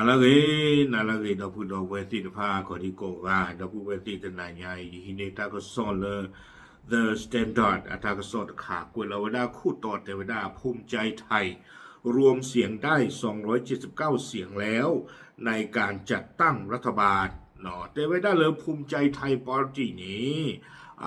နၤလၢအဂ့ၤ, နၤလၢအဂ့ၤ ဒီပုၢ်ဒီဝဲၢ်သ့ၣ်တဖၣ် ကိးဒံကိးဂၤ, ဒီပုၢ်ဝဲၢ်သ့ၣ်တနၤညါအံၤ ယဟံးန့ၢ်တၢ်ကစီၣ်လၢ The Standard အတၢ်ကစီၣ်တခါ ကွဲးလီၤဝဲဒၣ်ခိၣ်တီတဲဝဲဒၣ် ภูมิใจไทย รวมเสียงได้ สองร้อยเจ็ดสิบเก้าเสียงแล้ว ในการจัดตั้งรัฐบาล တဲဝဲဒၣ်လၢ ภูมิใจไทย party န့ၣ်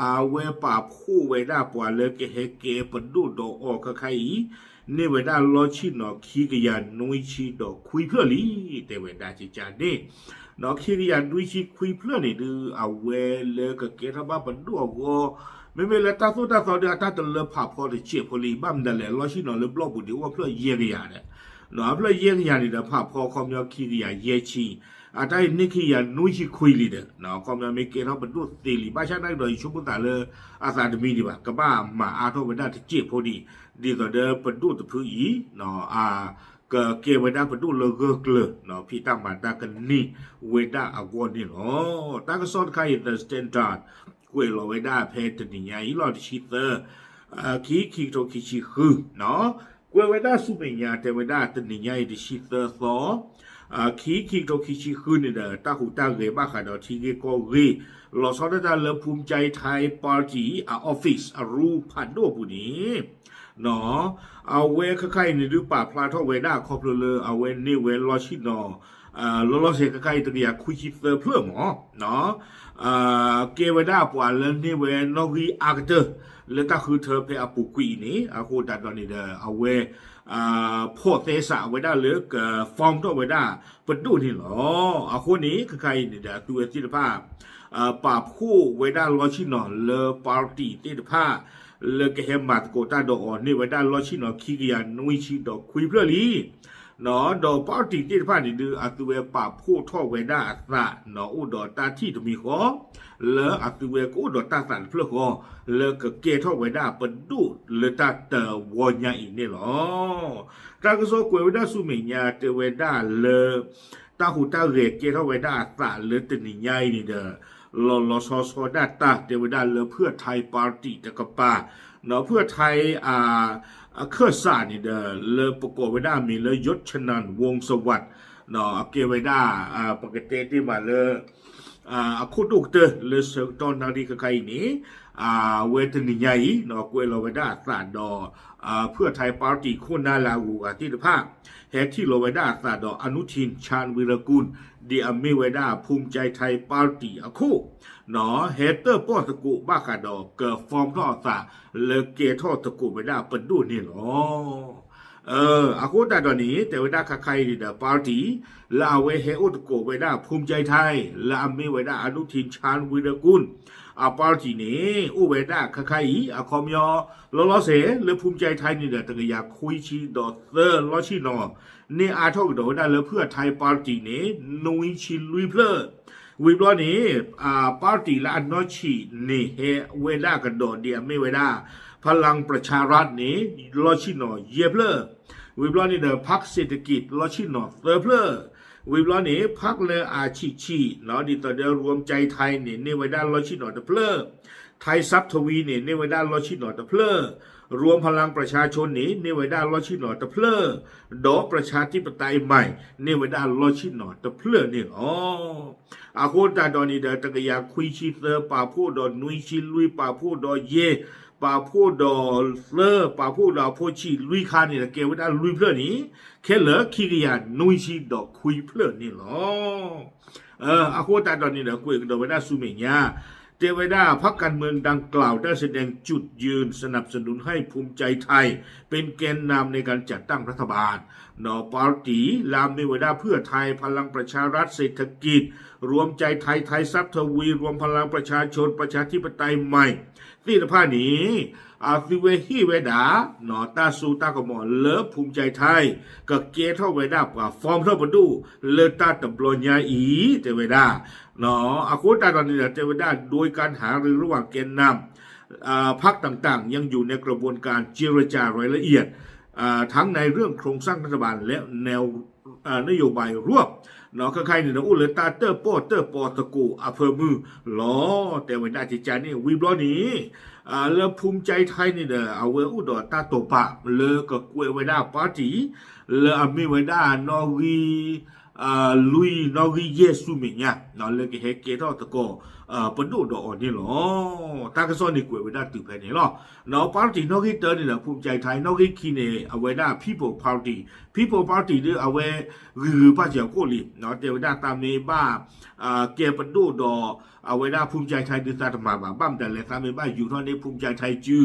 အဝဲပာ်ဖှိၣ်ဝဲဒၣ်ပှၤလၢကဟဲကဲပဒိၣ်ဒီးအီၤခဲခါအံၤ န့ၢ်ဝဲဒၣ်လီၢ်ဆ့ၣ်နီၤ ခံကယၤနွံဆံဒီးခွံဖျၢၣ်လံ တဲဝဲဒၣ်ကကန့ၣ် ဒီးခံကယၤနွံဆံခွံဖျၢၣ်န့ၣ်ဒုး အဝဲလၢကကဲထီၣ်ဘၣ်ပဒိၣ်အဂီၢ် မ့မ့ၢ်လၢတၢ်သိၣ်တၢ်သီဒုး အတၢ်တလၢဖးဖီတစဲးဖိလံ ဘၣ်မနုၤလဲၣ် လီၢ်ဆ့ၣ်နီၤလၢဘျီၣ်ပူၤဒံးအိၣ်ဖျၢၣ်ယဲၢ်ကယၤဒီး အဖျၢၣ်ယဲၢ်ကယၤန့ၣ်ဒီး ဖးဖီခီပညီခံကယၤယဲၢ်ဆံ အတၢ်အံၤန့ၢ်ခံကယၤနွံဆံခွံလံဒီး ခီပညီမ့ၢ်ကဲထီၣ်ပဒိၣ်သ့လံ ဘၣ်ဆၣ်နာ်က့ဒီး ယဆိကမိၣ်သးလၢ အသးတမံဒံးဘၣ် ကဘၣ်မၤအါထီၣ်ဝဲဒၣ်တစဲးဖိဒံး ဒ်သိးဒီးပဒိၣ်တဖုအံၤ ကကဲဝဲဒၣ်ပဒိၣ်လၢဂၢၢ်ကျၢၤ ဖံးတၢ်မၤတၢ်ကန့ၢ်ဝဲဒၣ်အဂီၢ်န့ၣ်လီၤ. တၢ်ကစီၣ်တခါအံၤ The Standard ကွဲးလီၤဝဲဒၣ်ဖဲတနံၤညါအံၤလီၤ တဆံသၢ ခံ ခံကထိခံဆံဃု ကွဲးဝဲဒၣ်ဆူမဲာ်ညါ တဲဝဲဒၣ်တနံၤညါအံၤ တဆံသၢသီ ခံ ခံကထိခံဆံဃုန့ၣ်ဒီး တၢ်ဟူးတၢ်ဂဲၤဘၣ်ဃးဒီးထံဂ့ၢ်ကီၢ်ဂ့ၢ် လီၤဆီဒၣ်တၢ်လၢ ภูมิใจไทย party အ office အရူဖးဒိၣ်အပူၤန့ၣ် အဝဲခဲခါအံၤန့ၣ်ဒုး ပာ်ဖျါထီၣ်ဝဲဒၣ်ခီဖျိလၢ အဝဲန့ၢ်ဝဲလီၢ်ဆ့ၣ်နီၤ လီၤလီၤဆဲးခဲခါအံၤ တကယၤခွံဆံသၢဖျၢၣ်မး ကဲဝဲဒၣ်ပှၤလၢန့ၢ်ဝဲနီၣ်ဂံၢ်အါကတၢၢ် လၢတၢ်ဃုထၢဖဲအပူၤကွံာ်အံၤန့ၣ် အဃိသတးဒီးန့ၣ်ဒီး အဝဲ ဖီၣ်သဲစးဝဲဒၣ်လၢက form ထီၣ်ဝဲဒၣ်ပဒိၣ်န့ၣ်လီၤ. အဃိန့ၣ် ခဲခါအံၤန့ၣ်ဒီး အသုဝဲသ့ၣ်တဖၣ် ပာ်ဖှိၣ်ဝဲဒၣ်လီၢ်ဆ့ၣ်နီၤလၢ party သ့ၣ်တဖၣ် လၢကဟဲမၤသကိးတၢ်ဒီးအီၤ န့ၢ်ဝဲဒၣ်လီၢ်ဆ့ၣ်နီၤခံကယၤနွံဆံဒီးခွံဖျၢၣ်လံ ဒီး party သ့ၣ်တဖၣ်န့ၣ်ဒုး အသုဝဲပာ်ဖှိၣ်ထီၣ်ဝဲဒၣ်အသး အိၣ်ဒီးတၢ်ထံၣ်တမံၤဃီ လၢအသုဝဲကအိၣ်ဒီးတၢ်သးတဖျၢၣ်ဃီ လၢကကဲထီၣ်ဝဲဒၣ်ပဒိၣ်လၢတၢ်တဝီညါအံၤန့ၣ်လီၤ. တၢ်ကစီၣ်ကွဲးဝဲဒၣ်ဆူမဲာ်ညါ တဲဝဲဒၣ်လၢ တၢ်ဟူးတၢ်ဂဲၤကဲထီၣ်ဝဲဒၣ်အသးလၢတနံၤညါအံၤန့ၣ်ဒီး လီၤလီၤဆီဆီဒၣ်တၢ် တဲဝဲဒၣ်လၢ เพื่อไทย party တကပၤ เพื่อไทย အခၢၣ်စးန့ၣ်ဒီး လၢပကိးဝဲဒၣ်အမံၤလၢ ยศชนันท์ วงศ์สวัสดิ์ အကဲဝဲဒၣ် ပကတဲတ့ၢ်မးလၢ အခိၣ်ဒိၣ်ကတၢၢ်လၢဆၢကတီၢ်နၣ်ရံၣ်ခဲခါအံၤန့ၣ် အဝဲတနံၤညါအံၤ ကွဲးလီၤဝဲဒၣ်အသးဒီး เพื่อไทย party ခိၣ်နၢ်လၢအဂုၤအဂၤသ့ၣ်တဖၣ် ဟဲထံၣ်လီၤဝဲဒၣ်အသးဒီး อนุทิน ชาญวีรกูล ဒ်အမ့ၢ်ဝဲဒၣ် ภูมิใจไทย party အခိၣ် ဟဲတၢၣ်ပီၣ်သကိးဘၣ်ဃးဒီးက form ထီၣ်အသးလၢကဲထီၣ်သကိးဝဲဒၣ်ပဒိၣ်န့ၣ်လီၤ. အဃိသတးဒီးန့ၣ် တဲဝဲဒၣ်ခဲခါအံၤန့ၣ်ဒီး party လၢအဝဲဟဲအိၣ်သကိးဝဲဒၣ် ภูมิใจไทย လၢအမ့ၢ်ဝဲဒၣ် อนุทิน ชาญวีรกูล အ party န့ၣ် အိၣ်ဝဲဒၣ်ခဲခါအံၤ အခီပညီ လီၤလီၤဆဲးလၢ ภูมิใจไทย န့ၣ်ဒီး တကယၤခွံဆံဒီးသၢလီၢ်ဆ့ၣ်နီၤ န့ၢ်အါထီၣ်ကဒီးဝဲဒၣ်လၢ เพื่อไทย party န့ၣ် နွံဆံလွံၢ်ဖျၢၣ် ဝံၤဘျီန့ၣ် party လၢအနီၢ်ဆံးန့ၣ် ဟဲဝဲဒၣ်ကဒီးဒ်အမ့ၢ်ဝဲဒၣ် พลังประชารัฐ န့ၣ် လီၢ်ဆ့ၣ်နီၤယဲၢ်ဖျၢၣ် ဝံၤဘျီန့ၣ်ဒီး พรรคเศรษฐกิจ လီၢ်ဆ့ၣ်နီၤသၢဖျၢၣ် ဝံၤဘျီန့ၣ် พรรคလၢအဆံးဆံး ဒ်သိးဒီး ภูมิใจไทย န့ၣ် န့ၢ်ဝဲဒၣ်လီၢ်ဆ့ၣ်နီၤတဖျၢၣ် ไทยทรัพย์ทวี န့ၣ် န့ၢ်ဝဲဒၣ်လီၢ်ဆ့ၣ်နီၤတဖျၢၣ် รวมพลังประชาชน န့ၣ် န့ၢ်ဝဲဒၣ်လီၢ်ဆ့ၣ်နီၤတဖျၢၣ် ဒီး ประชาธิปไตยใหม่ န့ၢ်ဝဲဒၣ်လီၢ်ဆ့ၣ်နီၤတဖျၢၣ်န့ၣ်လီၤ. အဃိသတးဒီးန့ၣ်ဒီး တကယၤခွံဆံသၢ ပာ်ဖှိၣ်ဒီးနွံဆံလွံၢ် ပာ်ဖှိၣ်ဒီးယဲၢ် ပာ်ဖှိၣ်ဒီးသၢ ပာ်ဖှိၣ်ဒီးအဖိဆံးလွံၢ်ခါန့ၣ်ဒီး ကဲဝဲဒၣ်လွံၢ်ဖျၢၣ်န့ၣ် ခဲလၢာ်ခံကယၤနွံဆံဒီးခွံဖျၢၣ်န့ၣ်လီၤ. အဃိသတးဒီးန့ၣ်ဒီး ကွဲးကဒီးဝဲဒၣ်ဆူမဲာ်ညါ တဲဝဲဒၣ် พรรคการเมืองดังกล่าวได้แสดงจุดยืนสนับสนุนให้ภูมิใจไทย เป็นแกนนำในการจัดตั้งรัฐบาล ဒီး party လၢအမ့ၢ်ဝဲဒၣ် เพื่อไทย พลังประชารัฐ เศรษฐกิจ รวมใจไทย ไทยทรัพย์ทวี รวมพลังประชาชน ประชาธิปไตยใหม่ သ့ၣ်တဖၣ်န့ၣ် အသုဝဲဟ့ၣ်ဝဲဒၣ် တၢ်စိတၢ်ကမီၤလၢ ภูมิใจไทย ကကဲထီၣ်ဝဲဒၣ်ပှၤ form ထီၣ်ပဒိၣ် လၢတၢ်တဘျီညါအံၤ တဲဝဲဒၣ် အဃိသတးဒီးန့ၣ်ဒီး တဲဝဲဒၣ် โดยการหารือระหว่างแกนนำ พรรคต่างๆ ยังอยู่ในกระบวนการเจรจารายละเอียด ทั้งในเรื่องโครงสร้างรัฐบาลและแนว นโยบายร่วม ခဲခါအံၤန့ၣ်ဒီး အိၣ်လၢတၢ်တၢၣ်ပီၣ်တၢၣ်ပီသကိးအဖၢမုၢ်လီၤ တဲဝဲဒၣ်ကကန့ၣ် ဝံၤဘျီန့ၣ် လၢ ภูมิใจไทย န့ၣ်ဒီး အဝဲအိၣ်ဒီးတၢ်တိာ်ပာ်လၢကကွဲးဝဲဒၣ် party လၢအမ့ၢ်ဝဲဒၣ်နီၣ်ဂံၢ် လွံၢ်နီၣ်ဂံၢ်ယဲၢ်ဆူမဲာ်ညါ လၢကဟဲကဲထီၣ်သကိး ပဒိၣ်ဒီးအီၤန့ၣ်လီၤ. တၢ်ကစီၣ်န့ၣ်ကွဲးဝဲဒၣ်တုၤဖဲန့ၣ်လီၤ. နီၣ် party နီၣ်ဂံၢ်တၢန့ၣ်ဒီး ဖူၣ်ကၠဲးထၢၣ် နီၣ်ဂံၢ်ခံန့ၣ် အဝဲဒၣ် People Party, People Party ဒ်အဝဲ ဂုၤဂုၤပၢ်စၢၤအခိၣ်လံ တဲဝဲဒၣ်သးမ့ၢ်ဘၣ် ကဲပဒိၣ်ဒီး အဝဲဒၣ် ဖူၣ်ကၠဲးထၢၣ် ဒ်သးတမၤဘၣ် ဘၣ်မတၤလဲၣ် သးမ့ၢ်ဘၣ်ယူၤထီၣ်န့ၢ် ဖူၣ်ကၠဲးထၢၣ် စု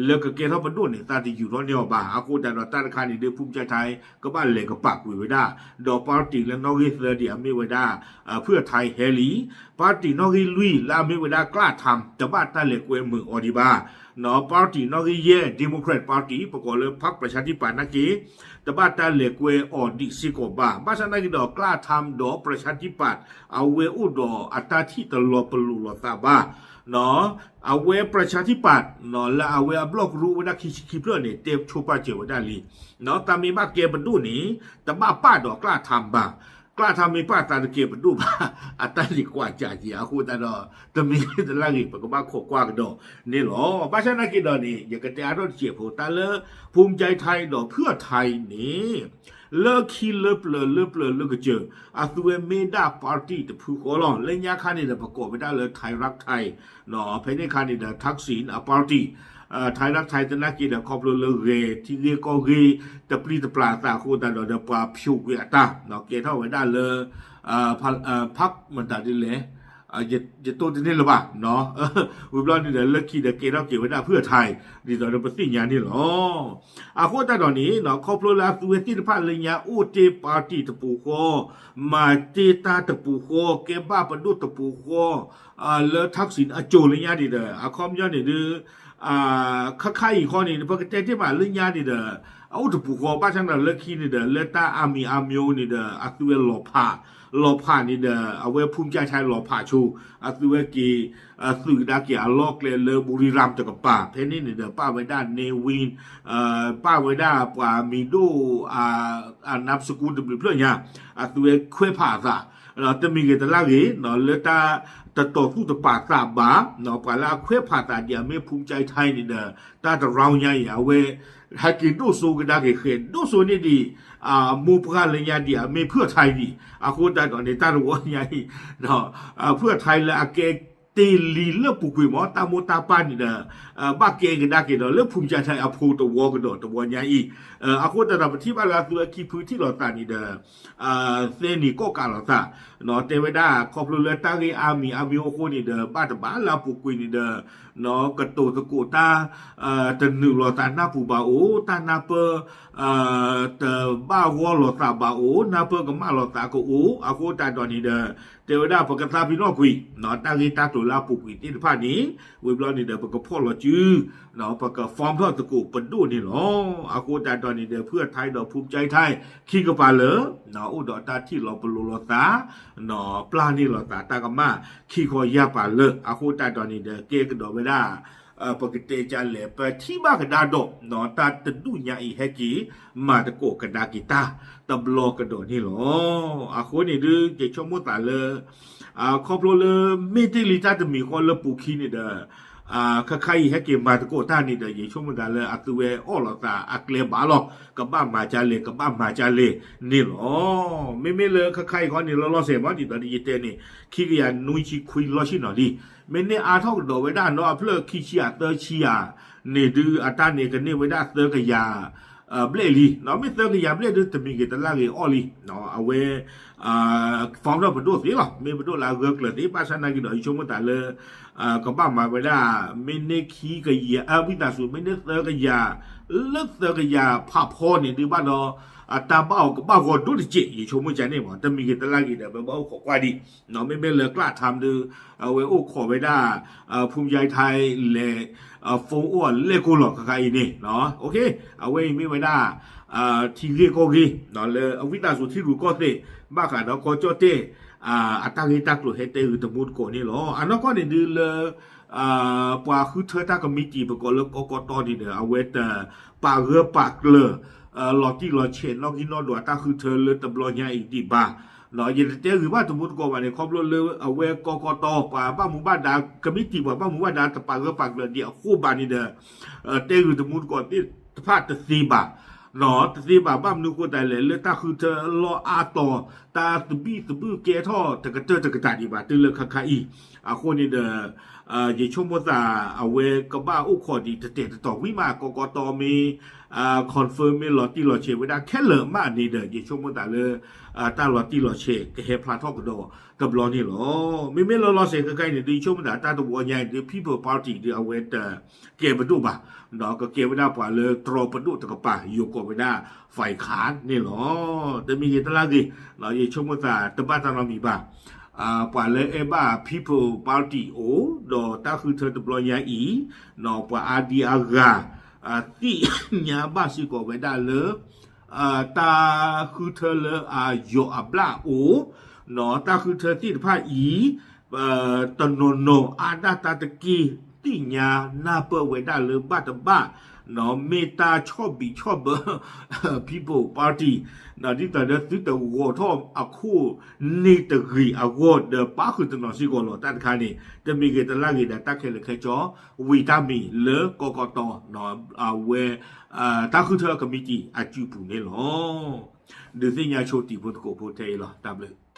လၢကကဲထီၣ်ပဒိၣ်န့ၣ် သးတယူၤထီၣ်န့ၢ်အီၤဘၣ်. အဃိသတးဒီးတၢ်တခါန့ၣ်ဒ် ဖူၣ်ကၠဲးထၢၣ် ကဘၣ်လဲၤကပာ်ကွံာ်ဝဲဒၣ် ဒီး party လၢနီၣ်ဂံၢ်သၢဒ်အမ့ၢ်ဝဲဒၣ် ဖုၣ်အထါဟဲလံ, party နီၣ်ဂံၢ်လွံၢ်လၢအမ့ၢ်ဝဲဒၣ် ကျၣ်ထါ တဘၣ်တၢ်လဲၤကွဲမုာ်အီၤဒံးဘၣ်. နီၣ် party နီၣ်ဂံၢ်ယဲၢ် Democrat Party ပကိးလၢ พรรคประชาธิปัตย์ နာ်က့ တဘၣ်တၢ်လဲၤကွဲအီၤဒံးစ့ၢ်ကီးဘၣ်. ဘၣ်ဆၣ်နာ်က့ဒီး ကျၣ်ထါ ဒီး ประชาธิปัตย์ အဝဲအိၣ်ဒီးအတၢ်ထံၣ်တလီၤပလိာ်လိာ်သးဘၣ်. နီၣ် အဝဲ ประชาธิปัตย์ နီၣ် လၢအဝဲအဘျီၣ်ကရူၢ်အိၣ်ဝဲဒၣ်ခံဆံခံဖျၢၣ်န့ၣ် တဲဆိပာ်စၢၤဝဲဒၣ်လံ နီၣ် သးမ့ၢ်ဘၣ်ကဲပဒိၣ်န့ၣ် တဘၣ်ပာ်ဒီးကျၣ်ထါ ဘၣ်. ကျၣ်ထါ မ့ၢ်ပာ်သးတကဲပဒိၣ်ဘၣ် အတၢ်န့ၣ်ကွၢ်ကးက့ၤ အဃိသတးဒီး တမံၤတလၢ်ဂ့ၤ ပကဘၣ်ခိးကွၢ်ကဒီးန့ၣ်လီၤ. ဘၣ်ဆၣ်နာ်က့ဒီးန့ၣ် ယကတဲအါထီၣ်တစဲးဖိ တၢ်လၢ ဖူၣ်ကၠဲးထၢၣ် ဒီး ဖုၣ်အထါန့ၣ် လၢခံလၢပျၢၤလၢပျၢၤလၢကစၢၢ် အသုဝဲမ့ၢ်ဒၣ် party တဖုဃီလီၤ. လၢညါခါန့ၣ်ဒီး ပကိးဝဲဒၣ်လၢ ไทยรักไทย နီၣ် ဖဲန့ၣ်ခါန့ၣ်ဒီး ทักษิณ အ party ไทยรักไทย သနာ်က့ဒီး ခီဖျိလၢဂဲၤထံဂ့ၢ်ကီၢ်ဂ့ၢ် တပျံၤတပျၢ်အသးအဃိသတးဒီး ပှၤဖျိးကွံာ်အတၢ် ကဲထီၣ်ဝဲဒၣ်လၢ ဖးမတၤဒ်လဲၣ် ယတိၢ်တန့ၢ်လၢၤဘၣ် ဝံၤဘျီန့ၣ်ဒီး လၢခံဒီးကဲထီၣ်က့ၤဝဲဒၣ် ဖုၣ်အထါ ဒ်သိးဒီးပသ့ၣ်ညါန့ၣ်လီၤ. အဃိသတးဒီးန့ၣ် ခီဖျိလၢအသုဝဲသ့ၣ်တဖၣ်လၢညါအိၣ်တ့ၢ် party တပူၤဃီ မၤတ့ၢ်တၢ်တပူၤဃီ ကဲဘၣ်ပဒိၣ်တပူၤဃီ လၢ ทักษิณ အစိၤလၢညါန့ၣ်ဒီး အခီပညီန့ၣ်ဒီး ခါခါအံၤဃီန့ၣ် ပကတဲတ့ၢ်မးလၢညါန့ၣ်ဒီး အအိၣ်တပူၤဃီ ဘၣ်ဆၣ်ဒီးလၢခံန့ၣ်ဒီး လၢတၢ်အါမံၤအါမျိၤန့ၣ်ဒီး အသုဝဲလီၤဖး လီၤဖးန့ၣ်ဒီး အဝဲဖူၣ်ကၠဲးထၢၣ်လီၤဖးဆိ အသုဝဲက့ၤ သုးကဒါက့ၤအလီၢ်ကျဲလၢ ဘူရံရၣ် တကပၤ ဖဲန့ၣ်န့ၣ်ဒီး ပာ်ဝဲဒၣ် နေဝင်း ပာ်ဝဲဒၣ်ပှၤမံၤဒိၣ် နၢ်ပစကူတဘျုးဖျၢၣ်ညါ အသုဝဲခွဲးဖးအသး တမံၤဂ့ၤတလၢ်ဂ့ၤ လၢတၢ်တတီၤသူၣ်တပာ်သးဘၣ် ပှၤလၢအခွဲးဖးသးဒ်အမ့ၢ်ဖူၣ်ကၠဲးထၢၣ်န့ၣ်ဒီး တၢ်တ round ညါအံၤ အဝဲ ဟဲက့ၤဒိၣ်စိကဒါက့ၤဃဲၤ ဒိၣ်စိန့ၢ်ဒံး မိၢ်ပှၢ်လၢညါဒ်အမ့ၢ် ဖုၣ်အထါ ဒံး အဃိသတးဒီးန့ၣ် တၢ်တဝီညါအံၤ ဖုၣ်အထါလၢအကဲတ့ၢ်လံလၢပူၤကွံာ်မး တၢ်မိၢ်တၢ်ပၢ်န့ၣ်ဒီး ဘၣ်ကဲကဒါက့ၤဒီးလၢ ဖူၣ်ကၠဲးထၢၣ် အဖိတဝီကဒီးတဝီညါအံၤ အဃိသတးဒီး ပထံၣ်ဘၣ်လၢအသုဝဲခံဖုထံၣ်လိာ်သးန့ၣ်ဒီး သဲနံၤကိးကးလိာ်သး တဲဝဲဒၣ် ခီဖျိလၢတၢ်ဂ့ၢ်အါမံၤအါမျိၤအဃိန့ၣ်ဒီး ဘၣ်တဘၣ်လၢအပူၤကွံာ်န့ၣ်ဒီး ကတိၤသကိးတၢ် တနုာ်လိာ်သးနၢ်ပူၤဘၣ်အိၣ် တၢ်နၢ်ပၢၢ် တဘၣ်ဂီၢ်လိာ်သးဘၣ်အိၣ် နၢ်ပၢၢ်ကမၣ်လိာ်သးကအိၣ် အဃိသတးဒီးန့ၣ်ဒီး တဲဝဲဒၣ်ပကသးပ့ၤနီၣ်ကွံာ် တၢ်ဂ့ၢ်တၢ်ကျိၤလၢအပူၤကွံာ်သ့ၣ်တဖၣ်န့ၣ် ဝံၤဘျီန့ၣ်ဒီး ပကဖီၣ်လီၤစု ပက form ထီၣ်သကိးပဒိၣ်န့ၣ်လီၤ. အဃိသတးဒီးန့ၣ်ဒီး ဖုၣ်အထါဒီးဖူၣ်ကၠဲးထၢၣ် ခံကပၤလၢ အိၣ်ဒီးတၢ်ထံၣ်လီၤပလိာ်လိာ်သး ပျၢ်န့ၢ်လိာ်သးတၢ်ကမၣ် ခံခီယၢ်ပၤလၢာ် အဃိသတးဒီးန့ၣ်ဒီး ကဲကဒီးဝဲဒၣ် ပကတဲကလဲၣ် ပထံၣ်ဘၣ်ကဒါဒီး တၢ်တဒူၣ်ညါအံၤဟဲက့ၤ မၤသကိးကဒါက့ၤတၢ် တဘျီကဒီးန့ၣ်လီၤ. အဃိန့ၣ်ဒုး ယဆိကမိၣ်သးလၢ ခီဖျိလၢ မ့ၢ်တ့ၢ်လံတၢ်တမံၤဃီလၢပူၤခံန့ၣ်ဒီး ခါခါအံၤဟဲက့ၤမၤသကိးတၢ်န့ၣ်ဒီး ယဆိကမိၣ်သးလၢအသုဝဲအီၣ်လိာ်သးအကျဲဘၣ်လီၤ ကဘၣ်မၤကလဲၣ် ကဘၣ်မၤကလဲၣ်န့ၣ်လီၤ. မ့မ့ၢ်လၢခါခါအံၤဃီန့ၣ် လီၤလီၤဆဲးမး ဒ်သိးဒီးယတဲန့ၣ် ခံကယၤနွံဆံခွံလီၢ်ဆံနီၤလံ မ့ၢ်န့ၢ်အါထီၣ်ကဒီးဝဲဒၣ်နီၤ အဖျၢၣ်ခံဆံယၤသၢဆံယၤန့ၣ်ဒုး အတၢ်န့ၣ်ကန့ၢ်ဝဲဒၣ်သၢကယၤ ဘျဲၣ်လံ မ့ၢ်သၢကယၤဘျဲၣ်ဒုး တမံၤဂ့ၤတလၢ်ဂ့ၤအီၣ်လံ အဝဲ form ထီၣ်ပဒိၣ်သ့လီၤ မ့ၢ်ပဒိၣ်လၢအဂၢၢ်ကျၢၤသ့ ဘၣ်ဆၣ်နာ်က့ဒီး ယဆိကမိၣ်သးလၢ ကဘၣ်မၤဝဲဒၣ် မ့ၢ်န့ၢ်ခံကယၤ ဝံသးစူၤ မ့ၢ်န့ၢ်သၢကယၤ လၢသၢကယၤဖးဖီန့ၣ်ဒုးဘၣ်ဒီး အတၢ်ဘၣ်အီၤကဘၣ်ဂီၤဒိၣ်တစဲး ယဆိကမိၣ်ကန့ၣ်မး တမံၤဂ့ၤတလၢ်ဂ့ၤဒီး ပဘၣ်အိၣ်ခိးကွၢ်ဒံး မ့မ့ၢ်လၢကျၣ်ထါဒုး အဝဲအိၣ်ခိးဝဲဒၣ် ဖူၣ်ကၠဲးထၢၣ်လဲၤ phone အိၣ်အလဲၢ်ကိၢ်လီၤ ခါခါအံၤန့ၣ် အဝဲအံၤမ့ၢ်ဝဲဒၣ် ထံဂ့ၢ်ကီၢ်ဂ့ၢ် လၢအဝံသးစူၤထံရူၢ်ကီၢ်သဲး ဘၣ်ဃးဒီးကီၢ်ကၠီၣ်တဲၣ် အတၢ်ဂ့ၢ်တၢ်ကျိၤဟဲတဲဂ့ၤတမူတကိးန့ၣ်လီၤ. အနီၢ်ကီၢ်န့ၣ်ဒုးလၢ ပှၤဃုထၢတၢ်ကမံးတံာ် ပကိးလၢကီၢ်ကီၢ်တီၢ်န့ၣ်ဒီး အဝဲတပာ်ဂၢၢ်ပာ်ကျၢၤ လီၤတံၢ်လီၤဆဲး နီၣ်ဂံၢ်နီၣ်ဒွးတၢ်ဃုထၢလၢတဘျီညါအံၤဒံးဘၣ်. ယတတဲဂ့ၤဘၣ်တမူတကိးဘၣ်န့ၣ် ခီဖျိလၢအဝဲကီၢ်ကီၢ်တီၢ် ပှၤဘၣ်မူဘၣ်ဒါ ကမံးတံာ်ပှၤဘၣ်မူဘၣ်ဒါ တပာ်ဂၢၢ်ပာ်ကျၢၤဒံးအဃိဘၣ်န့ၣ်ဒီး တဲဂ့ၤတမူတကိးသ့ၣ်တဖၣ်တသ့ဘၣ်. တသ့ဘၣ် ဘၣ်မနုၤအဃိသတးလဲၣ် လၢတၢ်ဃုထၢလီၢ်အါတီၤ တၢ်သဘံၣ်သဘုၣ်ကဲထီၣ်တကတၢၢ်တကတၢၢ်ဒံးဘၣ် တုၤလၢခဲခါအံၤ, အဃိန့ၣ်ဒီး ယဆိကမိၣ်သး အဝဲကဘၣ်အိၣ်ခိးဒံးတတဲာ်တတီၤဝံၤမး ကီကီတီမ့ၢ် confirm မ့ၢ်လီၤတံၢ်လီၤဆဲးဝဲဒၣ်ခဲလၢာ်မးန့ၣ်ဒီး ယဆိကမိၣ်သးလၢ တၢ်လီၤတံၢ်လီၤဆဲးကဟဲဖျါထီၣ်ကဒီးတဘျီန့ၣ်လီၤ. မ့မ့ၢ်လၢလီၤစဲးခဲခါအံၤန့ၣ် ဒုးယဆိကမိၣ်သး တၢ်တဝီညါအံၤဒုး People Party ဒုးအဝဲတကဲပဒိၣ်ဘၣ်, ကကဲဝဲဒၣ်ပှၤလၢတြီပဒိၣ်တကပၤ ယိၤကိးဝဲဒၣ် ဖဲခးန့ၣ်လီၤ. တမ့ၢ်ဂ့ၤတလၢ်ဂ့ၤ, ယဆိကမိၣ်သးတဘၣ်တၢ်နီတမံၤဘၣ်. ပှၤလၢအဲၣ်ဘၣ် People Party အိၣ် ဒီးတၢ်ဃုထၢတဘျီညါအံၤ ပှၤအါဒံအါဂၤ သ့ၣ်ညါဘၣ်စ့ၢ်ကီးဝဲဒၣ်လၢ တၢ်ဃုထၢလၢအယိာ်အဘျၣ်အိၣ်, တၢ်ဃုထၢသ့ၣ်တဖၣ်အံၤ တနီၤနီၤအါဒၣ်တၢ်တက့ၢ် သ့ၣ်ညါနၢ်ပၢၢ်ဝဲဒၣ်လၢဘၣ်တဘၣ် မ့ၢ်တၢ်ဆီၣ်ဘံးဆီၣ်ဘၢ People Party ဒ်သိးဒီးသုတဂီၤထီၣ်အခိၣ်န့ၣ်တဂ့ၤအဂီၢ်ဒီး ပၣ်ဃုာ်တနီၤစ့ၢ်ကီးလီၤ. တၢ်တခါန့ၣ် တမ့ၢ်ဂ့ၤတလၢ်ဂ့ၤဒီး တၢ်ခဲလၢာ်ခဲဆ့ ဝံၤတၢ်မံၤလၢကီကီတီ အဝဲ တၢ်ဃုထၢကမံးတံာ်အစုပူၤန့ၣ်လီၤ. ဒုးသ့ၣ်ညါဆိတံၤဖိသကိးဖိထဲအံၤလီၤ. တၢ်ဘျုး